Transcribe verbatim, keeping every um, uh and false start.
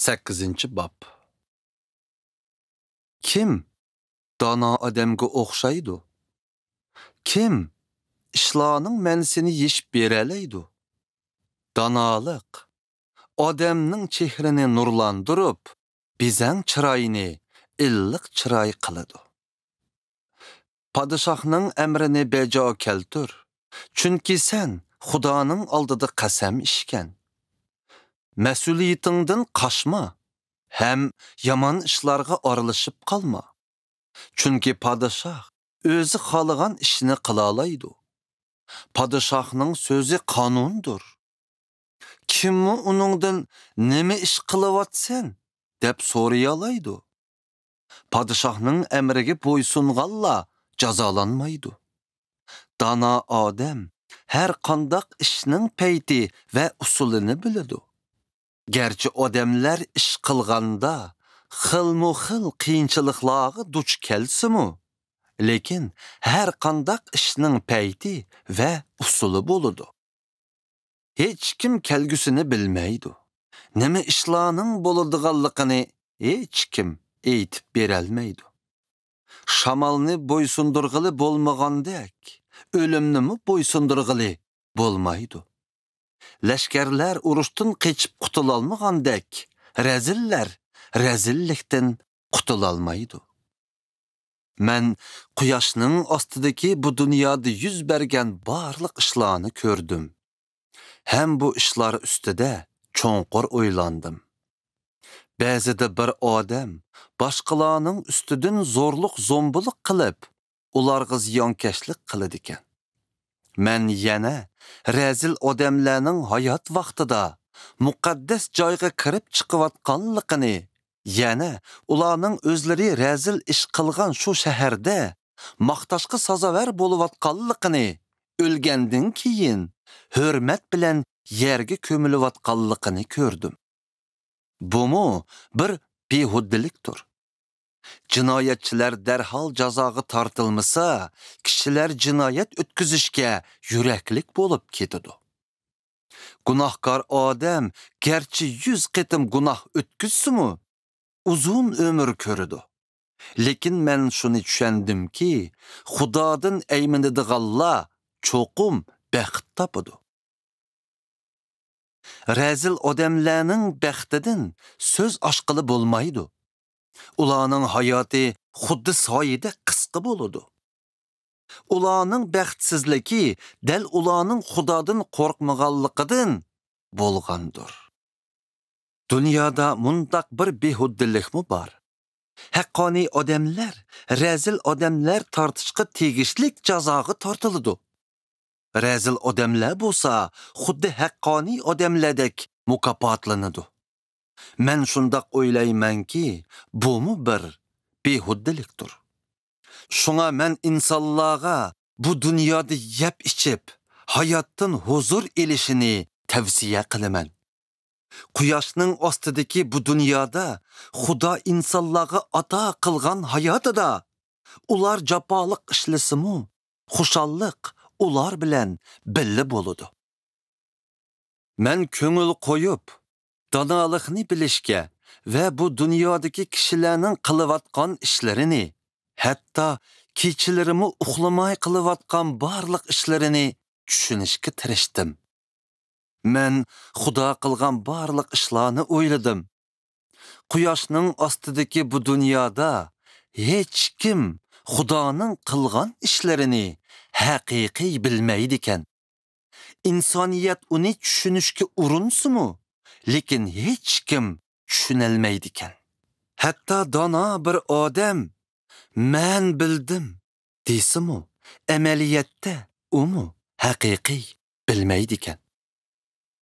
سەككىزىنچى باب. كىم دانا ئادەمگە ئوخشايدۇ؟ كىم ئىشلارنىڭ مەنىسىنى يېشىپ بېرەلەيدۇ؟ دانالىق ئادەمنىڭ چېھرىنى نۇرلاندۇرۇپ، بېزەڭ چىرايىنى ئىللىق چىراي قىلىدۇ. پادىشاھنىڭ ئەمرىنى بەجا كەلتۈر، چۈنكى سەن خۇدانىڭ ئالدىدا قەسەم ئىچكەن. مەسئۇلىيىتىڭدىن قاچما ھەم يامان ئىشلارغا ئارىلىشىپ قالما. چۈنكى پادىشاھ ئۆزى خالىغان ئىشنى قىلالايدۇ. پادىشاھنىڭ سۆزى قانۇندۇر. كىممۇ ئۇنىڭدىن «نېمە ئىش قىلىۋاتىسەن؟» دەپ سورىيالايدۇ؟ پادىشاھنىڭ ئەمرىگە بويسۇنغانلا جازالانمايدۇ. دانا ئادەم ھەر قانداق ئىشنىڭ پەيتى ۋە ئۇسۇلىنى بىلىدۇ. گەرچە ئادەملەر ئىش قىلغاندا خىلمۇ خىل قىيىنچىلىقلارغا دۇچ كەلسىمۇ، لېكىن ھەر قانداق ئىشنىڭ پەيتى ۋە ئۇسۇلى بولىدۇ. ھېچكىم كەلگۈسىنى بىلمەيدۇ. نېمە ئىشلارنىڭ بولىدىغانلىقىنى ھېچكىم ئېيتىپ بېرەلمەيدۇ. شامالنى بويسۇندۇرغىلى بولمىغاندەك، ئۆلۈمنىمۇ بويسۇندۇرغىلى بولمايدۇ. لەشكەرلەر ئۇرۇشتىن قېچىپ قۇتۇلالمىغاندەك، رەزىللەر رەزىللىكتىن قۇتۇلالمايدۇ. مەن قۇياشنىڭ ئاستىدىكى بۇ دۇنيادا يۈز بەرگەن بارلىق ئىشلارنى كۆردۈم ھەم بۇ ئىشلار ئۈستىدە چوڭقۇر ئويلاندىم. بەزىدە بىر ئادەم باشقىلارنىڭ ئۈستىدىن زورلۇق-زومبىلىق قىلىپ، ئۇلارغا زىيانكەشلىك قىلىدىكەن. مەن يەنە رەزىل ئادەملەرنىڭ ھايات ۋاقتىدا مۇقەددەس جايغا كىرىپ چىقىۋاتقانلىقىنى، يەنە ئۇلارنىڭ ئۆزلىرى رەزىل ئىش قىلغان شۇ شەھەردە ماختاشقا سازاۋەر بولۇۋاتقانلىقىنى، ئۆلگەندىن كېيىن ھۆرمەت بىلەن يەرگە كۆمۈلۈۋاتقانلىقىنى كۆردۈم. بۇمۇ بىر بىھۇدىلىكتۇر. جىنايەتچىلەر دەرھال جازاغا تارتىلمىسا، كىشىلەر جىنايەت ئۆتكۈزۈشكە يۈرەكلىك بولۇپ كېتىدۇ. گۇناھكار ئادەم گەرچە يۈز قېتىم گۇناھ ئۆتكۈزسىمۇ، ئۇزۇن ئۆمۈر كۆرىدۇ. لېكىن مەن شۇنى چۈشەندىمكى، خۇدادىن ئەيمىنىدىغانلار چوقۇم بەخت تاپىدۇ. رەزىل ئادەملەرنىڭ بەختىدىن سۆز ئاچقىلى بولمايدۇ. ئۇلارنىڭ ھاياتى خۇددى سايىدەك قىسقا بولىدۇ. ئۇلارنىڭ بەختسىزلىكى دەل ئۇلارنىڭ خۇدادىن قورقمىغانلىقىدىن بولغاندۇر. دۇنيادا مۇنداق بىر بىھۇدىلىكمۇ بار. ھەققانىي ئادەملەر رەزىل ئادەملەر تارتىشقا تېگىشلىك جازاغا تارتىلىدۇ. رەزىل ئادەملەر بولسا خۇددى ھەققانىي ئادەملەردەك مۇكاپاتلىنىدۇ. مەن شۇنداق ئويلايمەنكى، بۇمۇ بىر بىھۇدىلىكتۇر. شۇڭا مەن ئىنسانلارغا بۇ دۇنيادا يەپ-ئىچىپ، ھاياتتىن ھۇزۇر ئېلىشىنى تەۋسىيە قىلىمەن. قۇياشنىڭ ئاستىدىكى بۇ دۇنيادا خۇدا ئىنسانلارغا ئاتا قىلغان ھاياتىدا ئۇلار جاپالىق ئىشلىسىمۇ، خۇشاللىق ئۇلار بىلەن بىللە بولىدۇ. مەن كۆڭۈل قويۇپ، دانالىقنى بىلىشكە ۋە بۇ دۇنيادىكى كىشىلەرنىڭ قىلىۋاتقان ئىشلىرىنى، ھەتتا كېچىلىرىمۇ ئۇخلىماي قىلىۋاتقان بارلىق ئىشلىرىنى چۈشىنىشكە تىرىشتىم. مەن خۇدا قىلغان بارلىق ئىشلارنى ئويلىدىم. قۇياشنىڭ ئاستىدىكى بۇ دۇنيادا ھېچكىم خۇدانىڭ قىلغان ئىشلىرىنى ھەقىقىي بىلمەيدىكەن. ئىنسانىيەت ئۇنى چۈشىنىشكە ئۇرۇنسىمۇ، لېكىن ھېچكىم چۈشىنەلمەيدىكەن. ھەتتا دانا بىر ئادەم «مەن بىلدىم» دېسىمۇ، ئەمەلىيەتتە ئۇمۇ ھەقىقىي بىلمەيدىكەن.